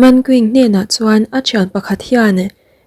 Manquing hnenah chuan a thian pakhat hian,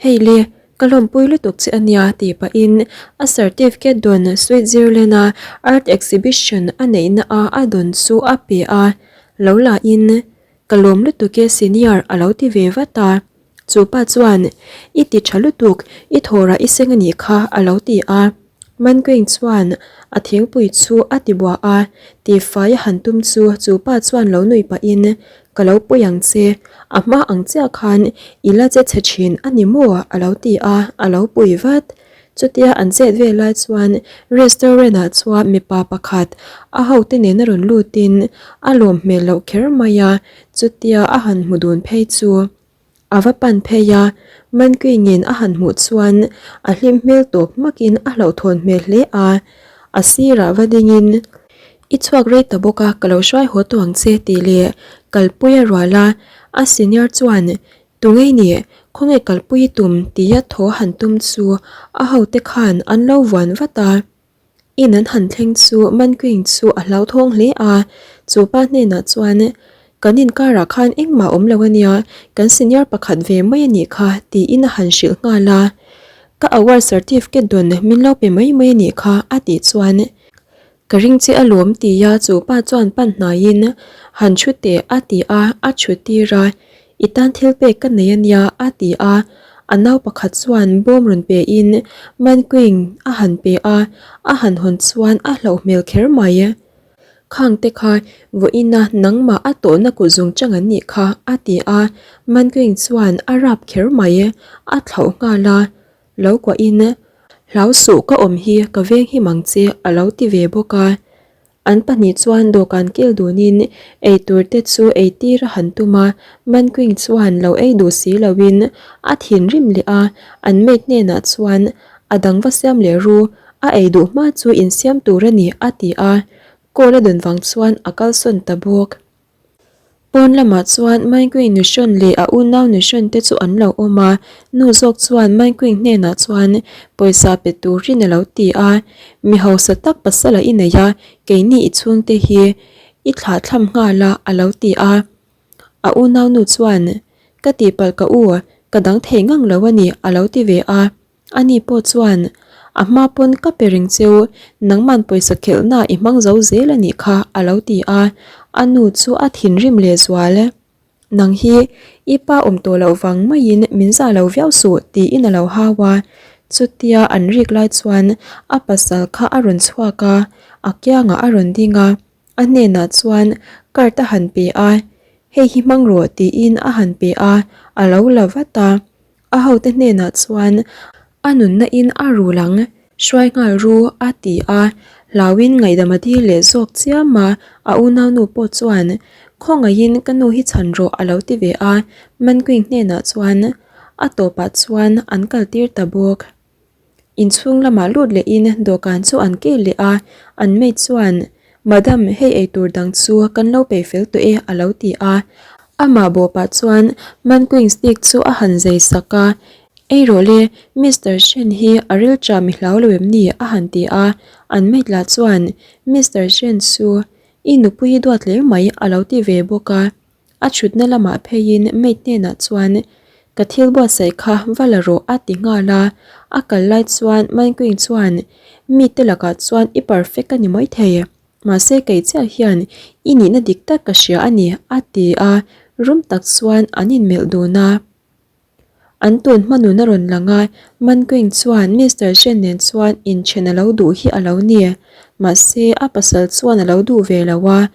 Hei le, ka lawmpui lutuk che a nia tih pahin a certificate dawn Switzerland-a art exhibition a neihna a a dawn chu a pe a, lo lahin, Ka lawm lutuk e senior a lo ti ve vat a. Chu pa chuan, I ti tha lutuk, i thawrah i seng a nih kha a lo ti a. Manquing chuan a thingpui chu a ti buah a, tifai a han tum chu chu pa chuan lo nui pahin, Ka lo pui ang che, a hma ang chiah khan i la che chhe thin a ni maw? a lo ti a, a lo pui vat. Chutia an chet ve lai chuan restaurant ah chuan mipa pakhat a hote nena rawn lutin a lawm hmel loh kher mai a, chutia a han hmu dun phei chu a va pan phei a, Manquingin a han hmuh chuan a hlim hmel tawp hmakin a hlauhthawn hmel hle a, a sirah va dingin I chhuak rei ta bawk a, ka lo hruai haw tawh ang che tih leh kalpui a rual a, a senior chuan Tungei nih, khawnge kalpui i tum tia thaw han tum chu a hote khan an lo vuan vat a. In an han thleng chu Manquing chu a hlauthawng hle a, chu pa hnenah chuan, Kan inkarah khan engmah awm lo a nia, kan senior pakhat ve mai a nih kha tiin a han hrilh nghal a. Ka award certificate dawn min lo pe mai mai a nih kha a tih chuan, Ka ring che alawm tia chu pa chuan pan hnaiin han thu teh a ti a, a thu tir a, I tan thil pek ka nei ania a ti a, a nau pakhat chuan bawm rawn pe in Manquing a han pe a, a han hawn chuan a hlauh hmel kher mai. Khang te kha vawiina nangmah a tawhna kut zung chang an nih kha a ti a, Manquing chuan a rap kher mai, a thlauh nghal a. Lo kuahin, Hlau suh ka awm hi ka veng him ang che a lo ti ve bawk a. An pahnih chuan dawhkan kil dunin ei tur te chu ei tir a han tum a, Manquing chuan lo ei duh si loin a thinrim leh a, an mate hnenah chuan a dang va siam leh ru, a ei duh hma chu insiam tur a ni a ti a, call a dawn vang chuan a kalsawn ta bawk. Pawn lamah chuan Maikuing Nuhrawn leh a unau Nuhrawn te chu an lo awm a, nu zawk chuan Maikuing hnenah chuan pawisa pe turin a lo ti a, Mi hausa tak pasal a i nei a, keini i chhungte hi i thlah thlam nghal a a lo ti a. A unau nu chuan, Ka tihpalh ka u, ka dang thei ngang lo a ni a lo ti ve a. Ani pawh chuan, A hma pawn ka pe reng cheu, nangman pawisa khelhna i hmang zo zel a nih kha, a lo ti a. A nu chu a thinrim leh zual. Nang hi i pa awm tawh loh vang maiin min zah lo viau suh, tiin a lo hau a. Chutia an rik lai chuan a pasal kha a rawn chhuak a, a kiangah a rawn ding a. A hnenah chuan card a han pe a, Hei hi hmang rawh, tiin a han pe a, a lo la vat a. A hote hnenah chuan a nunna in a rul ang, hruai nghal ru a ti a, hlauin ngaihdam a dil leh zawk chiam a, a unaunu pawh chuan khawngaihin ka nu hi chhan rawh a lo ti ve a, Manquing hnenah chuan a tawpah chuan an kal tir ta bawk. Inchhung lamah lut lehin dawhkan chu an kil leh a, an maid chuan, Madam, hei eitur dang chu kan lo peih fel tawh e a lo ti a. Amah bawhpah chuan Manquing stick chu a han zai sak a, Ei rawh le, Mister Shen hi a ril ṭah mi hlau lo em ni? a han ti a. An maid lah chuan, Mister Shen chu i nupui hi duat hle mai a lo ti ve bawk a. A chhutna lamah pheiin maid hnenah chuan, Ka thil buatsaih kha va la rawh a ti nghal a. A kal lai chuan Manquing chuan, Mite lakah chuan i perfect a ni maithei. Mahse kei chiah hian i nihna dik tak ka hria a ni a ti a, rum tak chuan an inmelh dun a. An tun hmanun a rawn lang a, Manquing chuan Mister Shen nen chuan inthen a lo duh hi a lo ni. Mahse a pasal chuan a lo duh ve lo a,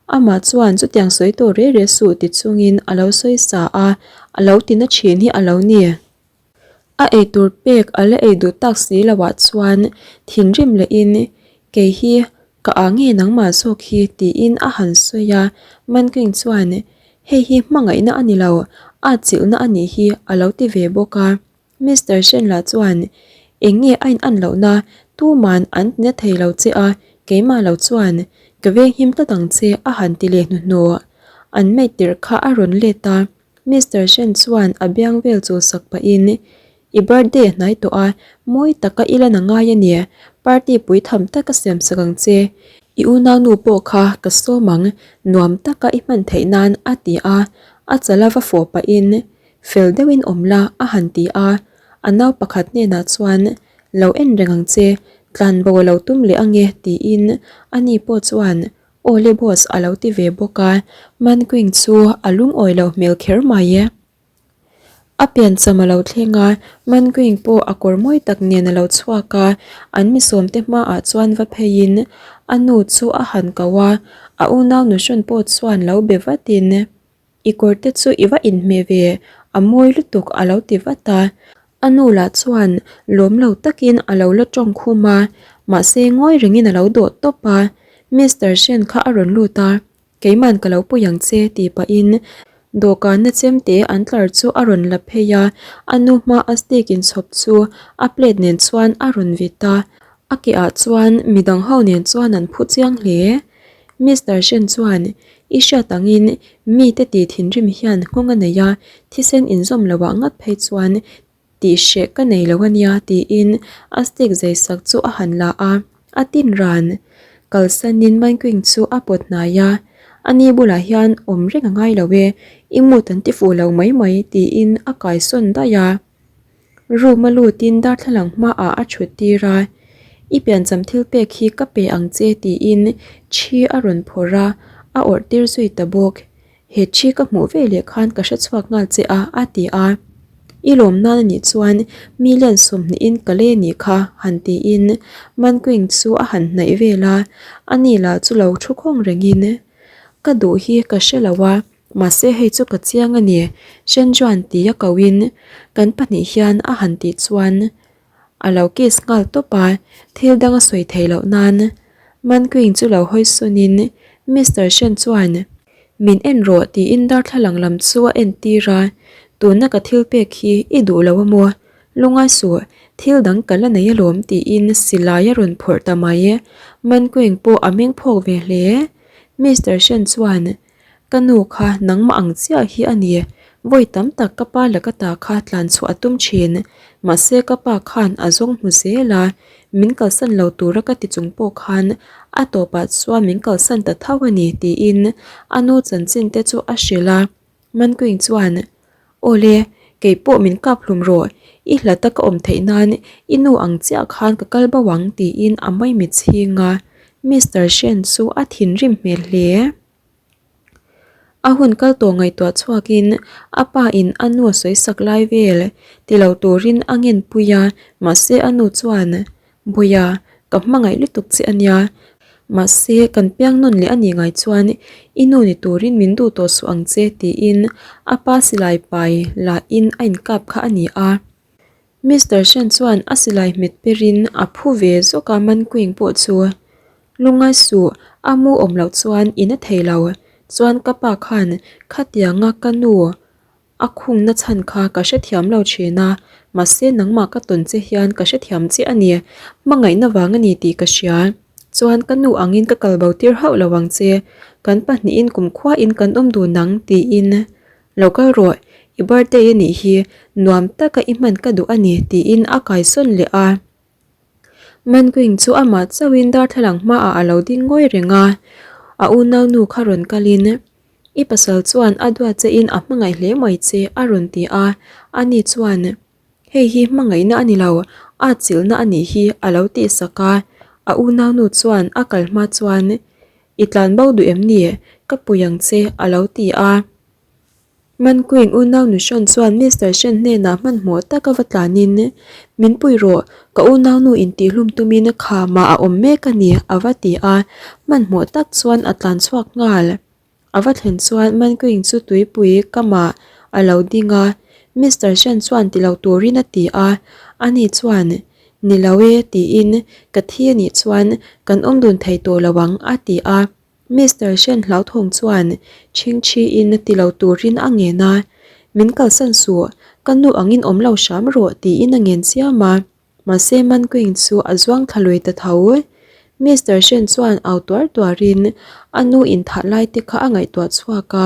amah chuan chutiang sawi tawh reh reh suh ti chungin a lo sawi sa a, a lo tina thin hi a lo ni. A eitur pek a la ei duh tak si lo ah chuan thinrim lehin kei hi ka ah nge nangmah zawk hi tiin a han sawi a, Manking chuan hei hi hmangaihna a ni lo, at chilhna a nih hi a lo ti ve bawk a. Mister Shen lah chuan eng nge a in an lohna tuman an tina thei lo che a, keimah lo chuan ka venghim tlat ang che a han ti leh hnuhnawh. An maid tirh kha a rawn let a. Mister Shen chuan a biang vel chu sak pahin, I birthday a hnai tawh a, mawi taka i lan a ngai a ni, party pui tham taka siam sak ang che. I unaunu pawh kha ka sawm ang, nuam taka i hman theih nan a ti a. A chal a va fawh pahin, Fel deuhin awm la, a han ti a. A nau pakhat hnenah chuan, Lo en reng ang che, tlanbo a lo tum leh ange, tiin ani pawh chuan, Aw le boss a lo ti ve bawk a. Manquing chu a lungawi loh hmel kher mai. A piancham a lo thleng a, Manquing pawh a kawr mawi tak nen a lo chhuak a, an misawmte hmaah chuan va pheiin a nu chu a han ko a, a unau nuhrawn pawh chuan lo be vatin, I kawr te chu i va inhmeh ve, a mawi lutuk a lo ti vat a. A nu lah chuan lawm lo takin a lo la tawng khum a, mahse ngawi rengin a lo dawh tawp a, Mister Shen kha a rawn lut a. Keiman ka lo pui ang che tih pahin dawhkanna chemte an tlar chu a rawn la phei a, a nu hma a steak inchhawp chu a plate nen chuan a rawn vit a, a ke ah chuan midang ho nen chuan an phu chiang hle. Mister Shen chuan i hriat angin mite tih thinrim hian nghawng a nei a, thisen inzawm loh ah ngat phei chuan Tih hreh ka nei lo ania tiin a stick zai sak chu a han la a, a tin ran. Kalsanin Manquing chu a pawt hnai a, Ani bulah hian awm reng a ngai lo e, i mood an ti fuh lo mai mai tiin a kaisawn daih a. Room a lutin darthlalang hmaah a thut tir a, I piancham thil pek hi ka pe ang che tiin thi a rawn phawrh a, a awrh tir zui ta bawk. He thi ka hmuh ve leh khan ka hre chhuak nghal che a, a ti a. I lawm nan a nih chuan million sawmhnihin ka lei a nih kha, han tiin Manquing chu a han hnaih vel a, ani lah chu lo thu khawng rengin, Ka duh hi ka hre lo a, mahse hei chu ka chiang a ni, Shenjuan tia koin kan pahnih hian a han tih chuan a lo kiss nghal tawp a, thil dang a sawi theih loh nan Manquing chu lo hawi sawnin Mister Shen chuan, Min en rawh tiin darthlalang lam chu a en tir a, tuna ka thil pek hi i duh lo a maw? Lungai suh, thil dang ka la nei alawm tiin silai a rawn phawrh ta mai. Manquing pawh a meng phawk ve hle. Mister Shen chuan, Ka nu kha nangmah ang chiah hi a ni, vawi tam tak ka pa laka ta kha tlan chhuah a tum thin. Mahse ka pa khan a zawng hmu zel a, min kalsan lo tura ka ti chung pawh khan a tawpah chuan min kalsan ta tho a ni tiin a nu chanchin te chu a hrilh a. Manquing chuan, Awle, kei pawh min kap hlum rawh, i hlata ka awm theih nan i nu ang chiah khan ka kal bo ang tiin a maimit chhing a. Mister Shen chu a thinrim hmel hle. A hun kal tawh ngaihtuah chhuakin a pa in a nu a sawi sak lai vel ti lo turin a ngen pui a, mahse a nu chuan, Bawiha, ka hmangaih lutuk che a nia, mahse kan piang nawn leh a nih ngai chuan i nu ni turin min duh tawh suh ang che tiin a pa silai pai lahin a inkap kha a ni a. Mister Shen chuan a silai hmet perin a phu ve zawk a Manquing pawh chu lungai suh a mu awm loh chuan in a thei lo chuan ka pa khan khatianga ka nu a khungna chhan kha ka hrethiam lo thin a mahse nangmah ka tawn che hian ka hrethiam che a ni hmangaihna vang a ni tih ka hria chuan ka nu angin ka kalbo tir hauh lo ang che kan pahnihin kumkhua in kan awm dun ang tiin Lo kal rawh, i birthday a nih hi, nuam taka i hman ka duh a ni tiin a kaisawn leh a. Manquing chu amah chauhin darthlalang hmaah a lo ding ngawi reng a, a unaunu kha rawn kalin, I pasal chuan a duat chein a hmangaih hle mai che a rawn ti a, ani chuan, Hei hi hmangaihna a ni lo, a chilhna a nih hi a lo tihsak a, a unaunu chuan a kal hma chuan, I tlan bo duh em ni? Ka pui ang che a lo ti a. Manquing unau Nuhrawn chuan Mister Shen hnenah hmanhmawh taka va tlanin, Min pui rawh, ka unaunu intihhlum tumin khamah a awm mek a ni a va ti a, hmanhmawh tak chuan a tlan chhuak nghal. A va thlen chuan Manquing chu tuipui kamah a lo ding a, Mister Shen chuan ti lo turin a ti a, ani chuan, Ni lo e tiin ka thi a nih chuan kan awm dun thei tawh lo ang a ti a, Mister Shen hlauthawng chuan chhingchhiin ti lo turin a ngen a, Min kalsan suh, ka nu angin awm lo hram rawh tiin a ngen chiam a. Mahse Manquing chu a zuang thla lui ta tho. Mister Shen chuan au tuar tuarin a nu inthah lai te kha a ngaihtuah chhuak a,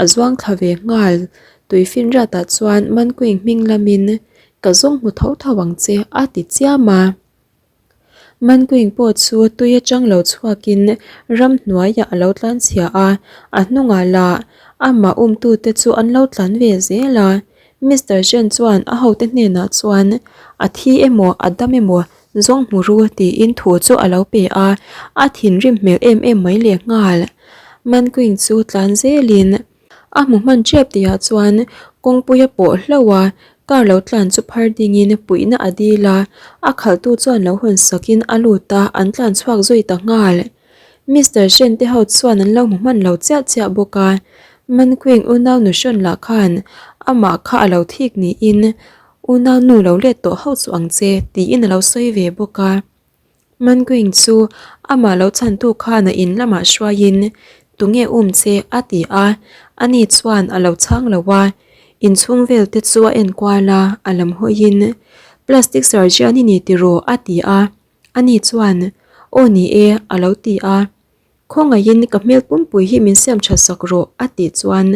a zuang thla ve nghal. Tuifinriatah chuan Manquing hming lamin, Ka zawng hmu tho tho ang che, a ti chiam a. Manquing pawh chu tui atang lo chhuakin ramhnuaiah a lo tlanchhia a, a hnungah lah amah umtute chu an lo tlan ve zel a. Mister Shen chuan a hote hnenah chuan a thi emaw a dam emaw zawng hmu ru tiin thu chu a lo pe a, a thinrim hmel em em mai lehnghal. Manquing chu tlan zelin. A hmu hman tep tihah chuan kawngpui a pawh hlauh a, car lo tlan chu phar dingin puihna a dil a, a khalhtu chuan lo hawn sakin a lut a, an tlan chhuak zui ta nghal. Mister Shen te ho chuan an lo hmu hman lo chiah chiah bawk a, Manquing unau nu hrawn lah khan amah kha a lo thik niin unau nu lo let tawh ho chu ang che tiin a lo sawi ve bawk a. Manquing chu amah lo chhantu khan a in lamah hruaiin tunge um che a ti a, ani chuan a lo chhang lo a, inchhung vel te chu a enkual a, a lam hawiin plastic surgeon i ni tiraw a ti a, ani chuan aw ni e a lo ti a, khawngaihin ka hmel pumpui hi min siam tha sak rawh a tih chuan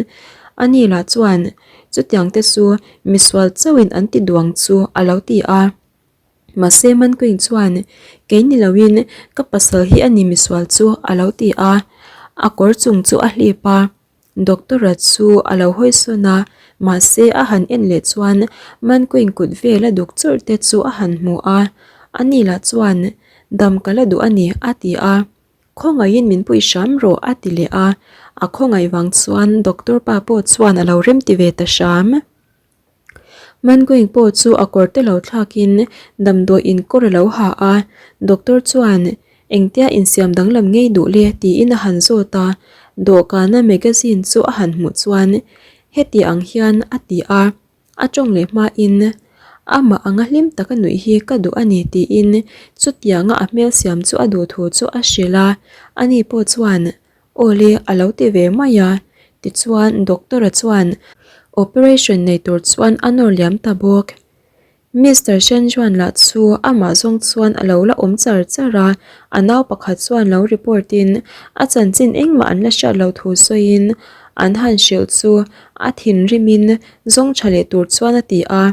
ani lah chuan chutiang te chu misual chauhin an ti duang chu a lo ti a. Mahse Manquing chuan, Kei ni loin ka pasal hi a ni misual chu a lo ti a, a kawr chung chu a hlip a. Doctor-a chu a lo hawi sawn a, mahse a han en leh chuan Manquing kut vel a duk churh te chu a han hmu a, ani lah chuan, Dam ka la duh a ni a ti a. Khawngaihin min pui hram rawh a ti leh a, a khawngaih vang chuan doctor pa pawh chuan a lo remti ve ta hram. Mangoing pawh chu a kawr te lo thlakin damdawi inkawr a lo ha a, doctor chuan engtia insiam danglam ngei duh le tiin a han zawt a, dawhkana magazine chu a han hmuh chuan heti ang hian a ti a, a tawng leh hmain amah anga hlim taka nuih hi ka duh a ni tiin chutianga a hmel siam chu a duh thu chu a hrilh a, ani pawh chuan Awle a lo ti ve mai a, tichuan doctor-a chuan operation nei tur chuan a nawr liam ta bawk. Mister Shenjuan lah chu amah zawng chuan a lo la awm char char a, a nau pakhat chuan lo report in a chanchin engmah an la hriat loh thu sawiin an han hrilh chu a thinrimin zawng tha leh tur chuan a ti a.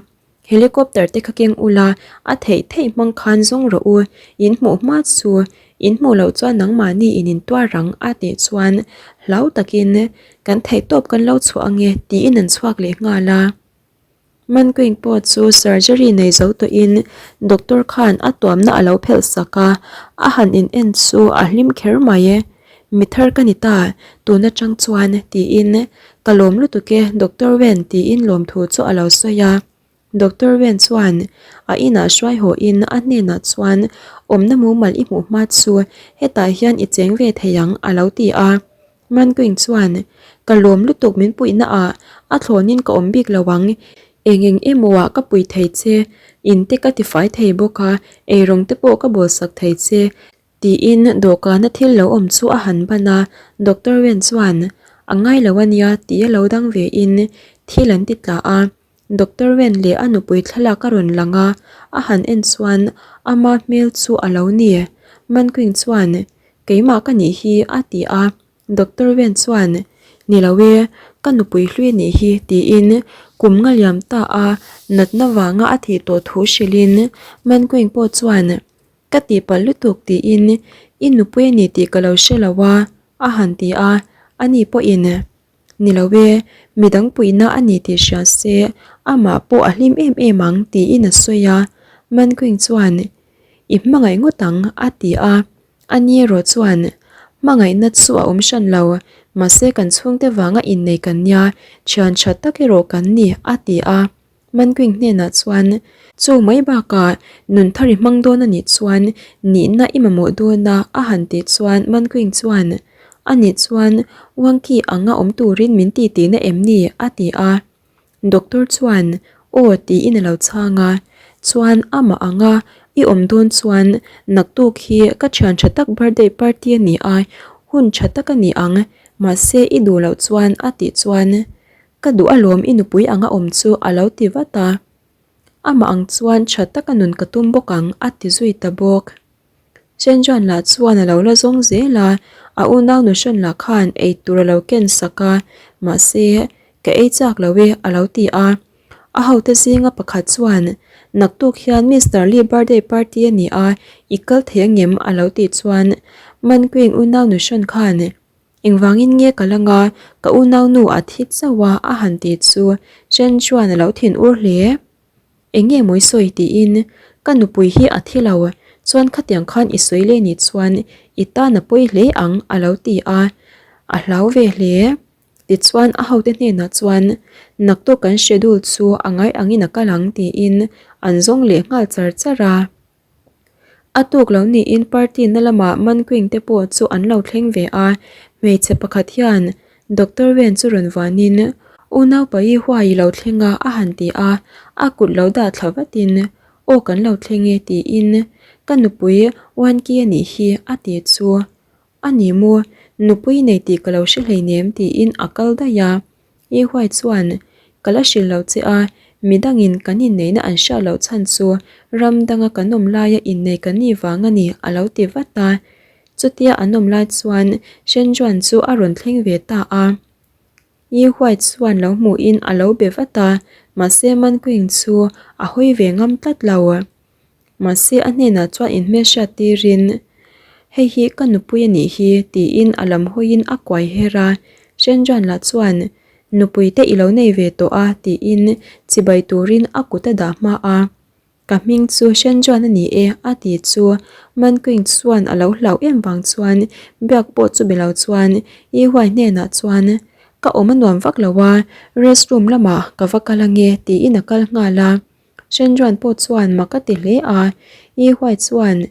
Helicopter te kha keng ula, a theih theih hmang khan zawng rawh u, in hmuh hma chu, in hmuh loh chuan nangmahni in intuar ang a tih chuan hlau takin kan theihtawp kan lo chhuah ange tiin an chhuak leh nghal a. Manquing pawh chu surgery nei zo tawhin doctor khan a tuamna a lo phelh sak a, a han in en chu a hlim kher mai e. Mi thar ka ni ta, tun atang chuan tiin Ka lawm lutuk e Doctor Wen tiin lawmthu chu a lo sawi a. Doctor Wen chuan a inah hruai haw in a hnenah chuan awmna mumal i hmuh hma chu hetah hian i cheng ve thei ang a lo ti a. Manquing chuan ka lawm lutuk min puihna ah a thlawnin ka awm bik lo ang, eng eng emaw ah ka pui thei che, in te ka tifai thei bawk a, eirawng te pawh ka bawlsak thei che, Tiin dawhkana thil lo awm chu a han ban a, Doctor Wen chuan, A ngai lo a nia tih a lo dang ve in thil an ti tla a. Doctor Wen leh a nupui thlalak a rawn lang a, a han en chuan ama hmel chu a lo ni. Manquing chuan, Keimah ka nih hi a ti a. Doctor Wen chuan, Ni lo e, ka nupui hlui nih hi tiin kum nga liam ta a natna vanga a thih tawh thu hrilhin Manquing pawh chuan, Ka tihpalh lutuk tiin i nupui a ni tih ka lo hre lo a, a han ti a, ani pawhin Ni lo e, midang puihna a ni tih hria se amah pawh a hlim em em ang tiin a sawi a, Manquing chuan I hmangaih ngawt ang a ti a, ani erawh chuan Hmangaihna chu a awm hran lo, mahse kan chhungte vanga innei kan nia, thian tha tak erawh kan ni a ti a. Manquing hnenah chuan, Chu mai bakah nun thar i hmang dawn a nih chuan nihna i mamawh dawn a, a han tih chuan Manquing chuan, A nih chuan Wangki anga awm turin min ti tihna em ni? a ti a. Doctor chuan, Aw tiin a lo chhang a. Chuan amah anga i awm dawn chuan naktuk hi ka thian tha tak birthday party a ni a, hun tha tak a ni ang, mahse i duh loh chuan a tih chuan Ka duh alawm i nupui anga awm chu a lo ti vat a. Amah ang chuan tha taka nun ka tum bawk ang a ti zui ta bawk. Shenjuan lah chuan a lo la zawng zel a, a unau Nuhran lah khan ei tur a lo ken sak a, mahse ka ei chak lo e a lo ti a. A hote zinga pakhat chuan Naktuk hian Mister Lee birthday party a ni a, i kal thei angem? a lo tih chuan Manquing unau nu hrawn khan Engvangin nge ka lang a, ka unaunu a thi chauh a a han ti chu Chen chuan a lo thin ur hle. Eng nge mawi sawi tiin ka nupui hi a thi lo, chuan khatiang khan i sawi leh nih chuan i tan a pawi hle ang a lo ti a, a hlau ve hle. Tichuan a hote hnenah chuan naktuk kan schedule chu a ngai angin a kal ang tiin an zawng leh nghal char char a. A tuk lo niin party na lamah Manquing te pawh chu an lo thleng ve a, hmeichhe pakhat hian Doctor Wen chu rawn vuanin Unaupa i huai i lo thleng a a han ti a, a kut lo dah thla vatin Aw kan lo thleng e tiin Ka nupui Wanki a nih hi a ti chu A ni maw, nupui nei tih ka lo hre hleinem tiin a kal daih a. I huai chuan, Ka la hrilh lo che a, midangin kan inneihna an hriat loh chhan chu ram danga kan awm laia innei kan nih vang a ni a lo ti vat a. Chutia an awm lai chuan Shenjuan chu a rawn thleng ve ta a. Yi Huai chuan lo hmuhin a lo be vat a, mahse Manquing chu a hawi ve ngam tlat lo. Mahse a hnenah chuan inhmelhriat tirin, Hei hi ka nupui a nih hi, tiin a lam hawiin a kuai her a. Shenjuan lah chuan, Nupui te i lo nei ve tawh a, tiin chibai turin a kut a dah hma a. Ka hming chu Shenjuan a ni e, a ti chu Manquing chuan a lo hlau em vang chuan biak pawh chu be lo chuan Yi Huai hnenah chuan, Ka awm a nuam vak lo a, restroom lamah ka va kal ange, tiin a kal nghal a. Shenjuan pawh chuan mak a ti hle a, Yi Huai chuan,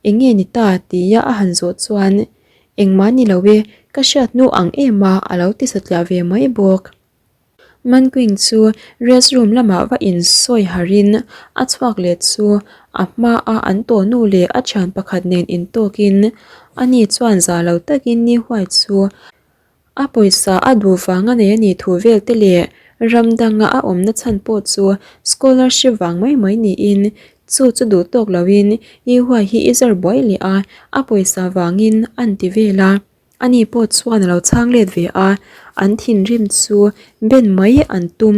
Eng nge ni ta? tia a han zawh chuan, Engmah ni lo e, ka hriat hnu ang em a, a lo ti satliah ve mai bawk. Manquing chu rest room lamah va insawi harhin a chhuak leh chu a hmaa an tawhnu leh a thian pakhat nen intawkin ani chuan za lo takin Ni Huai chu A pawisa a duh vang a nei a nih thu vel te leh ram danga a awmna chhan pawh chu scholarship vang mai mai niin chu chu duh tawk loin I huai hi i zar buai leh a, a pawisa vangin an ti vel a. Ani pawh chuan a lo chhang let ve a, an thinrim chu ben mai an tum.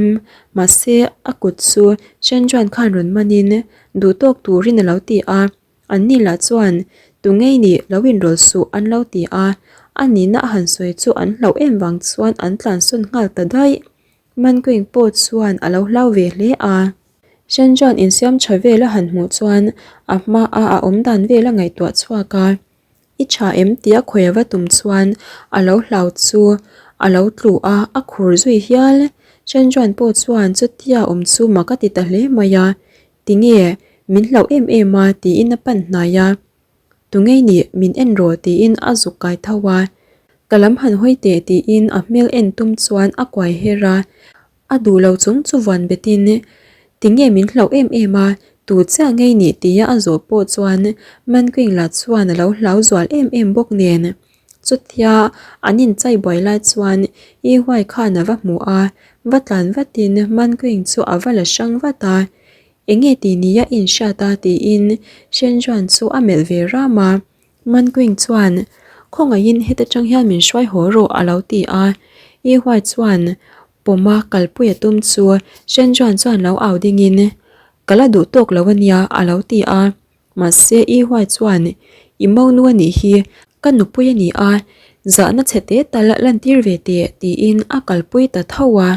Mahse a kut chu Shenjuan khan rawn manin duh tawk turin a lo ti a. Anni lah chuan, Tu ngei nih lo inrawlh suh an lo ti a, a nihna a han sawi chu an hlauh em vang chuan an tlansawn nghal ta daih. Manquing pawh chuan a lo hlau ve hle a. Shenjuan insiam tha vel a han hmuh chuan a hmaa a awm dan vel a ngaihtuah chhuak a. I tha em tia khawi a va tum chuan a lo hlau chu a lo tlu a, a khur zui hial. Shenjuan pawh chuan chutia awm chu mak a ti ta hle mai a. Tinge? Min hlauh em em a tiin a pan hnai a. Tungei nih min en rawh tiin a zuk kai tho a. Ka lam han hawi teh tiin a hmel en tum chuan a kuai her a. A duh lo chung chu vuan betin Tinge min hlauh em em a, tu chiah ngei nih tia a zawh pawh chuan Manquing lah chuan a lo hlau zual em em bawk nen. Chutia an inchai buai lai chuan I Huai khan a va hmu a, va tlan vatin Manquing chu a va la hrang vat a, Enge ti nia i inhriat a? tiin Shenjuan chu a melh ve ram a. Manquing chuan, Khawngaihin heta tang hian min hruai haw rawh a lo ti a. I Huai chuan pawma kalpui a tum chu Shenjuan chuan lo au dingin, Ka la duh tawk lo a nia a lo ti a. Mahse I Huai chuan, I monu a nih hi, ka nupui a ni a, zahna chhe te tal lantir ve teh, tiin a kalpui ta tho a.